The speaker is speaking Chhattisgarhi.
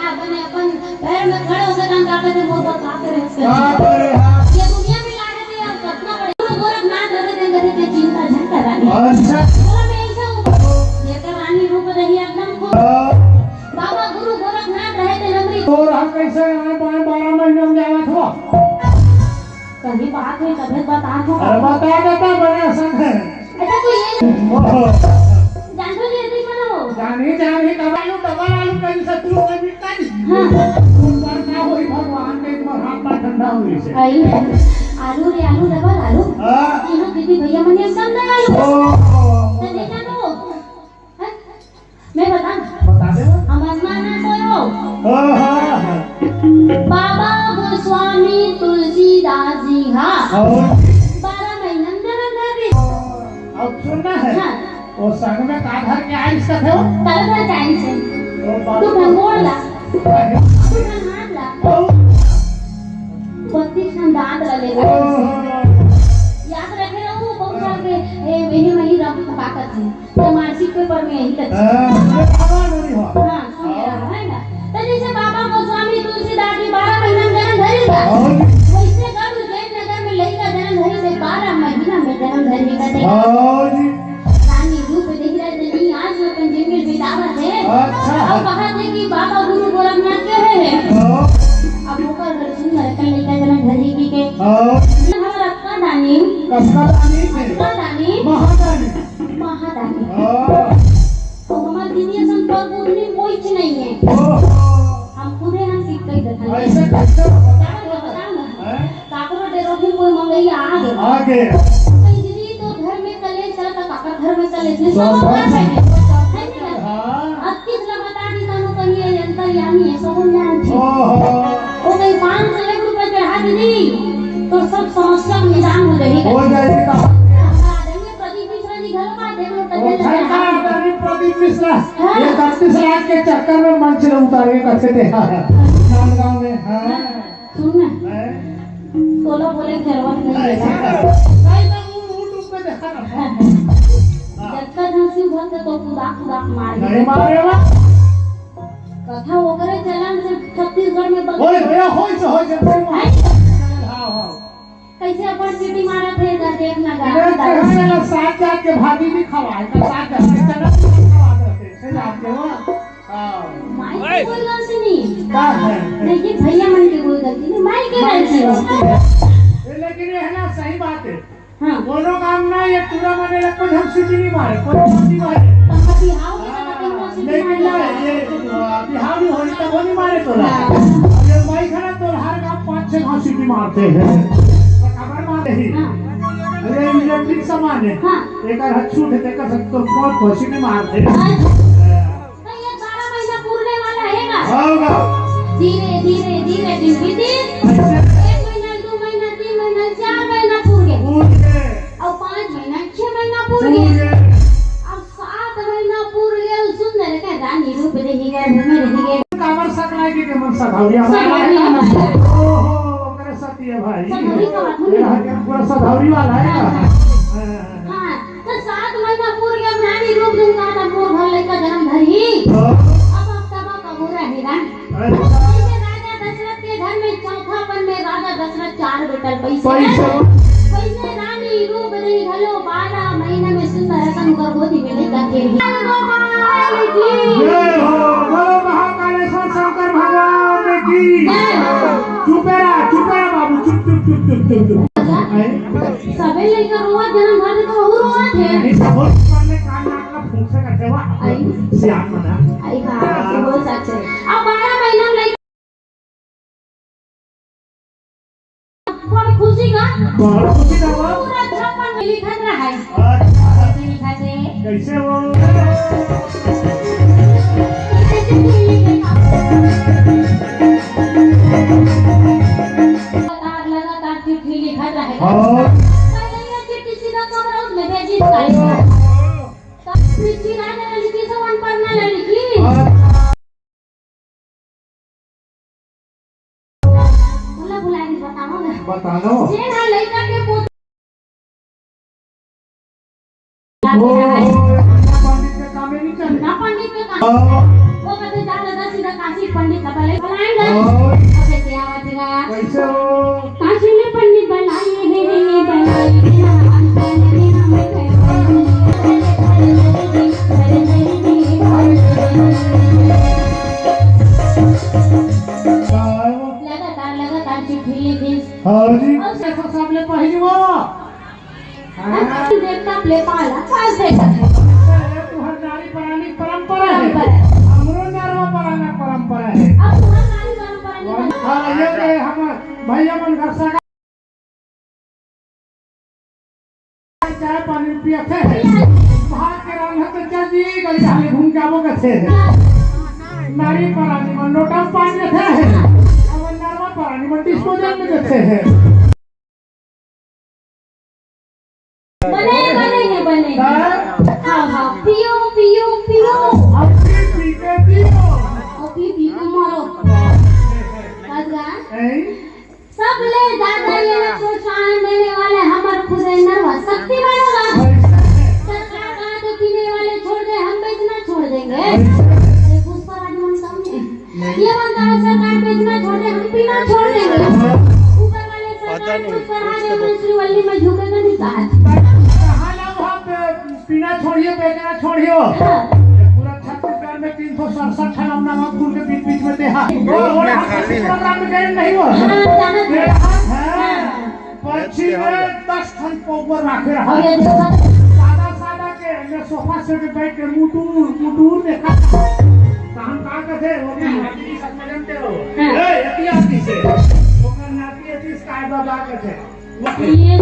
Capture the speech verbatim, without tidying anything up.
अपन, अपन पैर में खड़े होके काम करते थे, मोर बर का करे इसके? का करे, हाँ। ये दुनिया में लाने थे यार, कितना बड़े गुरु गोरखनाथ रहते थे, कहते थे, "चिंता झन कर रानी।" अच्छा। बोला, "मैं ऐसा हूँ।" ये तो रानी रूप रही एकदम खूब। हाँ। बाबा गुरु गोरखनाथ रहे थे नगरी। तो रहा कैसे यहाँ पाए बारह महीने में जावत हो? कहीं बात हुई तबे बता दो। अरे बता देता, बड़ा संग है। अच्छा, कोई ये ओहो। जानतो जी, ऐसे ही करो। जानी, जानी, कब आलू, डबल आलू, कहीं सत्तू, कहीं कहीं। हाँ। ऊपर का होई भगवान के, एक बार हाथ में ठंडा होई से। आई, आलू रे आलू, डबल आलू। हाँ। तीनों दीदी भैया मन एकदम दयालु। ओहो। तो देखा तो, हैं? मैं बताऊं? बता दे। हमर नाना कोयो। हाँ, हाँ, हाँ। बाबा गोस्वामी तुलसीदास जी हा। और? बारह महीना में जन्म धर दी। अब सुनना है। हाँ। वो संग में का धर के आइस का थे वो? तल धर के आइस है। वो बात तू भंगोड़ ला। अरे। तू भंगार ला। ओ। बत्तीस ठन दांत ला ले गए। ओहो। याद रखे रहो, बहुत साल के, ए, यही मही रब ताकत है। तो मासिक पेपर में यही लगता है। हाँ, ये बाबा नहीं हो। हाँ, सुन रहा है ना? तो जैसे बाबा गोस्वामी तुलसीदास जी बारह महीना में जन्म धरे था, और? वैसे गढ़ उज्जैन नगर में लइका जन्म धरे थे, बारह महीना में जन्म धरे का थे। और? रानी रूप देख रहे थे, नहीं, आज में अपन जिंदगी बितावत है। अच्छा। अब कहा थे कि बाबा गुरु गोरखनाथ के है। हाँ। अब ओकर घर सुन रहे, कल लइका जन्म धरे की के। हाँ। हमारा अक्का दानी। कसका दानी? अक्का दानी। महादानी। महादानी। हाँ। तो हमार दीदी असन पर बुद्धि कोई नहीं है। ओहो। हम खुदे हम सीख के देखा। ऐसे कैसे बता दो? बताओ ना। हैं? काकरो डेरो भी कोई मंगैया आ गए। आ गए। कहीं दीदी तो घर में कलेश चलता, काकर घर में कलेश नहीं, सब सब घर में। है ना? हाँ। अब किस ला बता दी, तानू कहीं ये अंतर्यामी है, सब हम जानते हैं। ओहो। वो कहीं पाँच सौ एक रुपए चढ़ा दीदी, तो सब समस्या निदान हो जाएगी। हो जाएगी। हमारा आदरणीय प्रदीप मिश्रा जी घर का देख लो, ओ, कहीं घर का आदरणीय प्रदीप मिश्रा, हाँ। ये इकतीस लाख के चक्कर में मंच में उतारे करते थे। हाँ, हाँ। राजनांदगांव में, हाँ। सुन ना। हैं? तोला बोले के जरूरत नहीं है। ऐसा कर। भाई, मैं उठ, उठ, उठ के देखा ना। हाँ। जब तक हम शिव भक्त तो कुदाक, कुदाक मार नहीं मारे वा। कथा ओकरे चलन से छत्तीसगढ़ में बदल ओए, भैया, होई से, होई से, प्रेम है। हाँ, हाँ। कैसे अपन सीटी मारत है, इधर देख ना गा। इधर कहने वाला सात जात के भाजी भी खवाए, का सात जात के चना भी खवा देते, से जात के वो। हाँ। माई के कोई गलती नहीं। का है? नहीं, ये भैया मन की कोई गलती नहीं, माई के माई गलती की है। गलती है। ये लेकिन ये है ना, सही बात है। हाँ। कोनो काम ना, ये पूरा मने लगभग हम सीटी नहीं मारे, कोई बात नहीं मारे। तो हम बिहाव के हाँ, बता देंगे, सीटी लेकिन मारे। ना, ये, आ, बिहाव नहीं होने तक वो नहीं मारे तोला। हाँ। अब ये माई खड़ा तो हर काम पाँच छह घाव सीटी मारते हैं। तो कमर मारे ही। हाँ। अरे, इलेक्ट्रिक सामान है। हाँ। एक हाथ छूट है, एक हाथ तो बहुत घाव सीटी मारते हैं। हाँ। हाँ। तो ये बारह महीना पूरने वाला है ना? होगा। धीरे, धीरे, धीरे दिन बीती। अच्छा। एक महीना, दो महीना, तीन महीना, चार महीना पूर गए। पूर गए। अब पाँच महीना, छह महीना पूर पूर गए। गए। अब सात महीना पूर गए, सुंदर के रानी रूप रही गए, घर में रही गए। काबर सकला के मन सधावरिया वाला है। सधावरिया वाला। ओहो, ओकरे सतिया भाई। सधावरी का बात ये नहीं। है, पूरा सधावरी वाला है ना? हाँ, हाँ। हाँ। हाँ। तो सात महीना पूर गया, नानी रूप धुन का था, मोर घर लइका जन्म धरही। हाँ। अब, अब तब का बुरा है ना। अच्छा। जैसे राजा दशरथ के घर में चौथापन में राजा दशरथ चार बेटा पैसे पैसे। पैसे रानी रूप नहीं घलो, बारह महीना में सुंदर रतन कर गोदी में लइका के। भगवान की। जय हो, बोलो महाकालेश्वर शंकर भगवान की। जय हो। चुपे रहा, चुपे रहा बाबू, चुप, चुप, चुप। अच्छा। हैं? सबे लइका रोवत, जन्म भर तो वहू रोवत हे। नहीं, सब पढ़ने कान नाक ला फूंक से कथे वा। आई। सियान मना। आई, हाँ, हाँ। वो सच है। अब बारह महीना में लइका पर खुशी का बहुत खुशी का हुआ। पूरा छप्पन में लिखत रहा है। अच्छा। कैसे लिखत है? कैसे वो? लगातार, लगातार चिट्ठी लिखत रहे। हाँ। पहले ये चिट्ठी सीधा कमरौद में भेजी था। हाँ। तब चिट्ठी ना जाने लिखी, सो अनपढ़ ना लिखी। हाँ। भुला, भुला नहीं बताओ ना। बता दो। जे ना लइका के पोत- ओ, ना पंडित के काम में नहीं चले। ना पंडित के काम। हाँ। वो कहते, "जा दादा, काशी पंडित का पहले बुलाएंगे। और? अब कैसे आवत गा? कैसे हो? काशी में पंडित बुलाए हैं, बुलाए हैं। लगातार, लगातार चिट्ठी लिखी। हाँ जी। और देखो, सबले पहली वो। हाँ। देवता ले पाला, पाल से। तुहर नारी परानी परंपरा है। परंपरा। हमरो नरवा पराना परंपरा है। अब तुहर नारी परंपरा नहीं बना। हाँ, ये दे हम भैया मन घर से चाय पानी पियत हे। भात के रांधत हे, चल जी, गली हाली घूम के आबो कथे। नारी परानी मन लोटा पानी देथे। अब नरवा परानी मन डिस्पोजल में देथे। बने, बने हे, बने। हाँ? हाँ, हाँ, पियो, पियो, पियो। अब पी, पी के पियो। अब पी, पी के मरो। बस गा? हैं? सबले ज्यादा ये प्रोत्साहन देने वाले हमर खुदे नरवा शक्ति बा। सरकार कहा तो पीने वाले छोड़ दे, हम बेचना छोड़ देंगे। ये पुष्पराज मन कम है। ये मन कहा सरकार बेचना छोड़ दे, हम पीना छोड़ देंगे। ऊपर वाले सरकार कुछ कहा दे, मैं श्रीवल्ली में झुकेगा नहीं कहा। कहाँ ना वहाँ पे पीना छोड़ियो, बेचना छोड़ियो। हाँ। ये पूरा छत्तीसगढ़ में तीन सौ सड़सठ ठन नाम नाम फूल के बीच बीच में देहा। वो, वो में हाथ खाली है। प्रोग्राम में गए नहीं वो। हाँ, जाना था। ये हाथ है। हाँ। पश्चिम में दस ठन पौवर राखे रहा। अरे, देखो। सादा, सादा के, मैं सोफा सेट पे बैठ के मुटुर, मुटुर देखा। तो हम का कहते हैं, वो भी नाती की सब में जानते हो। हाँ। ए, एती आती से। ओकर नाती एती स्काई बाबा कहते हैं। ये